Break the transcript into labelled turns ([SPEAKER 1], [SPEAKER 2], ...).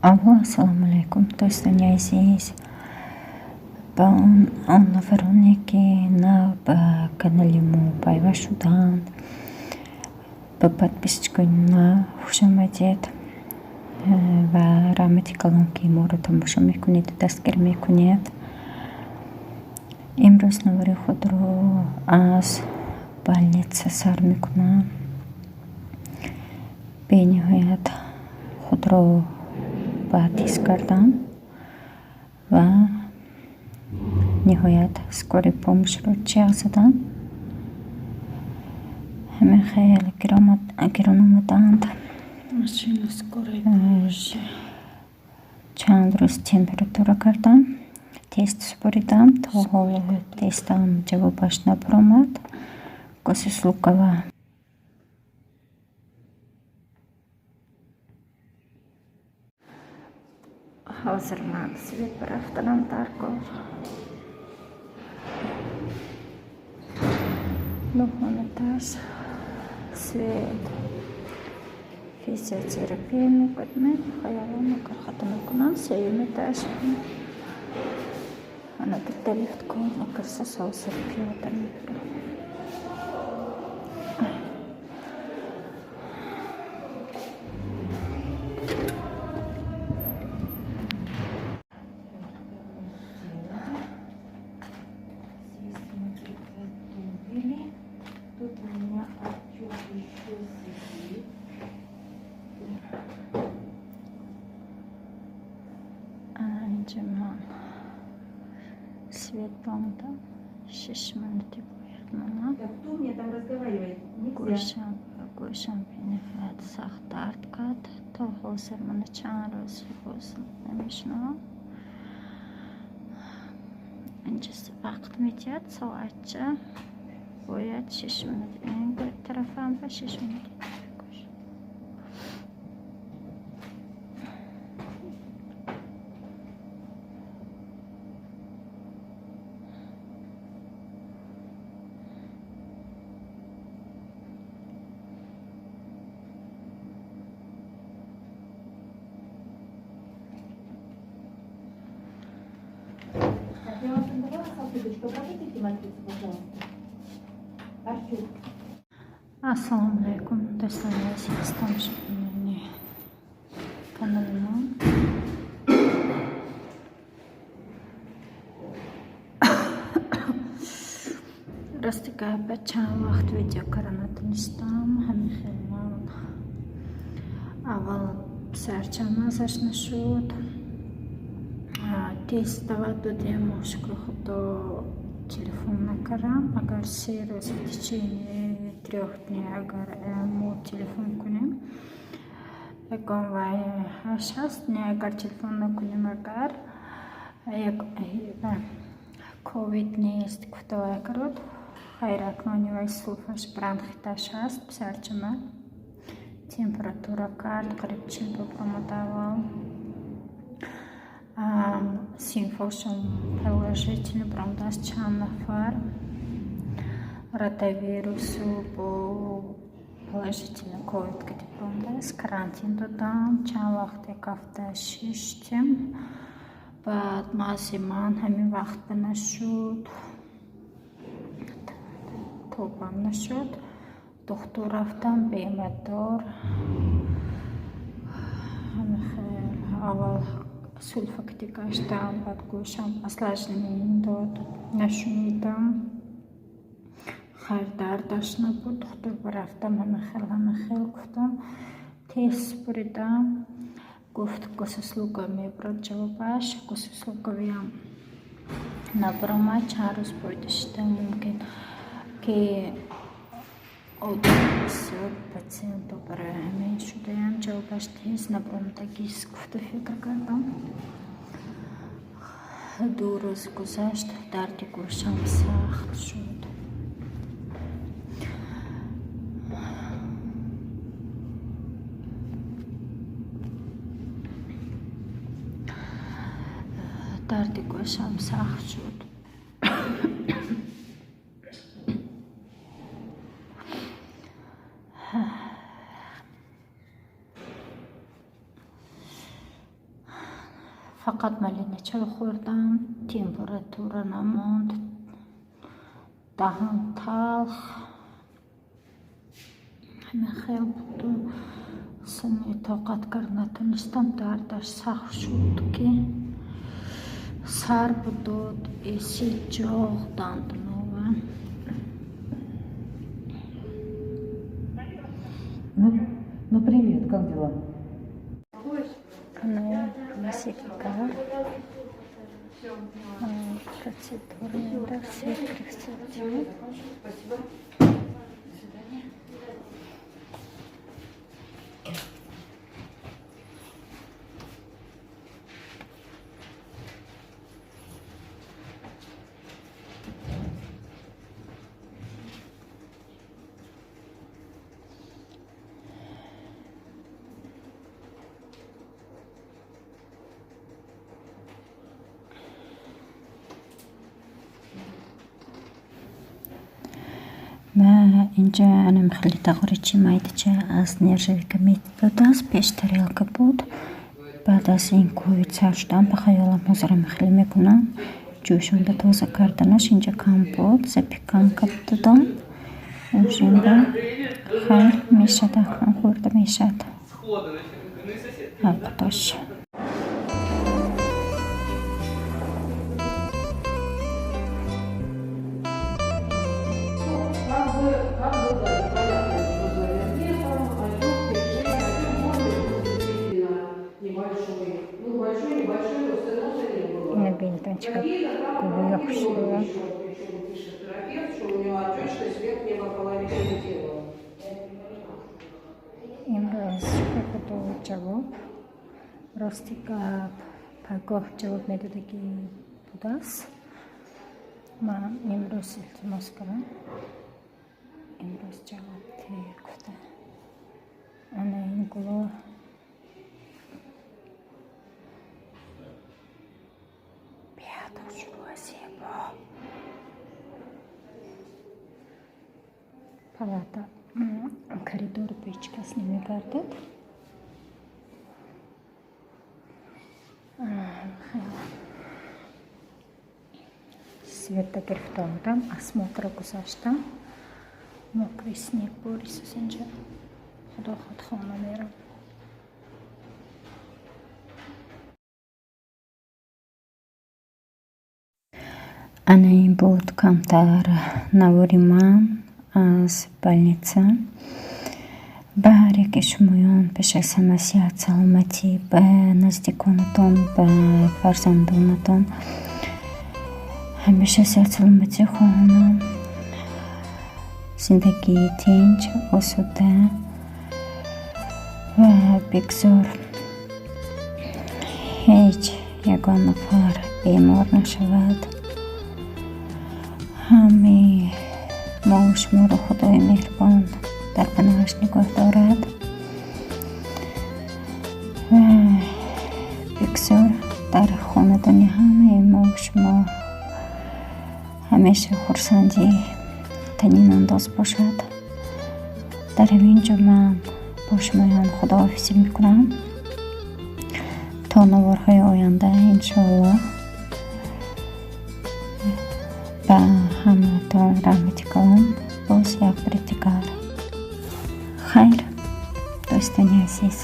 [SPEAKER 1] Аввал ассалому алайкум, дӯстони азиз, ба он нафароне, ки нав ба канали мо пайваст шудаанд, ба подписчикони нав хушомадед ва раҳмати калон, ки моро тамошо мекунеду дастгирӣ мекунед. Имрӯз навори худро аз больница сар мекунам. Бениҳоят худро бад ҳис кардам ва ниҳоят скорый помощьро чиғ задам. Ҳамин хеле гирон омаданд.
[SPEAKER 2] Машина скорой помощи.
[SPEAKER 1] Чанд рӯз температура кардам, тест супоридам, то ҳоло тестам ҷавобаш набаромад. Госуслугова. Ҳозир ман свет барафтанам дар кор. Нӯҳум этаж, свет, физиотерапия мекунем, хаёлон агар хато накунам, сеюм этаж. Ана дута лифт кор накарса, ҳозир пиёда мебурам.
[SPEAKER 2] Здесь мы приготовили. Тут у меня Артюх еще сидит.
[SPEAKER 1] Ана инҷа ман свет бомдам, 6 минути бояд монам.
[SPEAKER 3] Так, кто у меня там разговаривает? Нельзя.
[SPEAKER 1] Гӯшам бениҳоят сахт дард кард. То ҳозир мана чанд рӯз боз намешунавам. Инҷа вақт медиҳад, соатча, бояд 6 минут ин тарафам ва 6 минути гӯш.
[SPEAKER 3] Так, я вам там давала салфеточку. Обработайте матрицу, пожалуйста. Артюх.
[SPEAKER 1] Ассалому алайкум, дӯстони азиз, тамошобинони канали мо. Рости гапа, чанд вақт видео кара натонистам. Ҳамин хел ман аввал писарчам маззаш нашуд. Тест дават додем, шукри худо, телефон накардам. Агар 3 рӯз, в течение 3 дней, агар мо телефон кунем, ягон вай ҳаст, не, агар телефон накунем, агар ковид нест, гуфта вай кард. Хайр, акнуни вай сулфаш, бронхиташ ҳаст. Писарчама температура кард, қариб 40 бобаромад аввал. Синфошон положительный баромадааст, чанд нафар ротавирусу бо положительный ковид кати баромадааст. Карантин додам, чанд вақт, як ҳафта шиштем. Баъд маззи ман ҳамин вақт ба нашуд, тобам нашуд. Духтур рафтам, бемадор. Ҳамин хел аввал сулфа кати гаштам, баъд гӯшам осложнение дод, нашунидам. Хайр, дардаш набуд. Духтур рафтам, ҳамин хел, ҳамин хел гуфтам. Тест супоридам. Гуфт, госуслуга мебурад ҷавобаш. Госуслугавиам набаромад. Чанд рӯз боида шида, мумкин ки одам бисёр патсиентҳо барои ҳамин шудаям, ҷавобаш тез набаромадагист, гуфта фикр кардам. 2 рӯз гузашт, дарди гӯшам сахт шуд. Дарди гӯшам сахт шуд. Фақат малина чой хӯрдам, температура намонд, даҳон талх, ҳамин хел буду сани тоқат кард натонистам, дардаш сахт шуд, ки сар будод, эси ҷоғ дандонова.
[SPEAKER 4] Ну привет, как дела?
[SPEAKER 1] Ана классика процедурный, да, свет гирифтем.
[SPEAKER 4] Спасибо. До свидания.
[SPEAKER 1] Ва инҷа анам хеле тағори майдача аз нержавейка медодааст, пеш тарелка буд. Баъд аз ин ковид сар шудан, ба хаёлам ҳозирам хеле мекунам. Ҷӯшонда тоза карданаш инҷа кам буд, запеканка додам. Ужинда хайр мешад, акнун хӯрда мешад. Овқатош.
[SPEAKER 4] Как бы, да, непонятно, что за аллергия там, отек, свечение, отек горле был действительно небольшой. Ну, большой, небольшой, но стеноза не было.
[SPEAKER 1] Ина бинтон чӣ
[SPEAKER 4] Какие-то там
[SPEAKER 1] гулӯи
[SPEAKER 4] поправки
[SPEAKER 1] хушрӯ.
[SPEAKER 4] много еще, причем пишет терапевт, что у него отечность верхнего половины тела.
[SPEAKER 1] Имрӯз буду ҷавоб. Рости гап, пагоҳ ҷавоб медодагӣ будааст. Ман имрӯз илтимос кардам. Имрӯз ҷавоб те гуфта. Ана ин гуло беҳад хушрӯ, зебо. Палата коридор ба ҳеҷ кас намегардад. Хеле света гирифта омадам, осмотрро гузаштам. Мокрый снег борисус инҷа. Худо худ хона мерам. Ана ин буд камтар навори ман аз больница. Ба ҳар яке шумоён пеш аз ҳама сиҳат, саломатӣ, ба наздиконатон, ба фарзандонатон ҳамеша сиҳат, саломатӣ хоҳонам. Зиндагии тинҷ, осуда ва бигзор ҳеҷ ягон нафар бемор нашавад. Ҳамаи мову шуморо Худои меҳрубон дар паноҳаш нигоҳ дорад ва бигзор дар хонадони ҳамаи мову шумо ҳамеша хурсандӣ танинандоз бошад. Дар ҳамин ҷо ман бо шумоён худоҳофизӣ мекунам то наворҳои оянда, иншоаллоҳ. Ба ҳамаатон раҳмати калон, боз як бори дигар. Хайр, дӯстони азиз.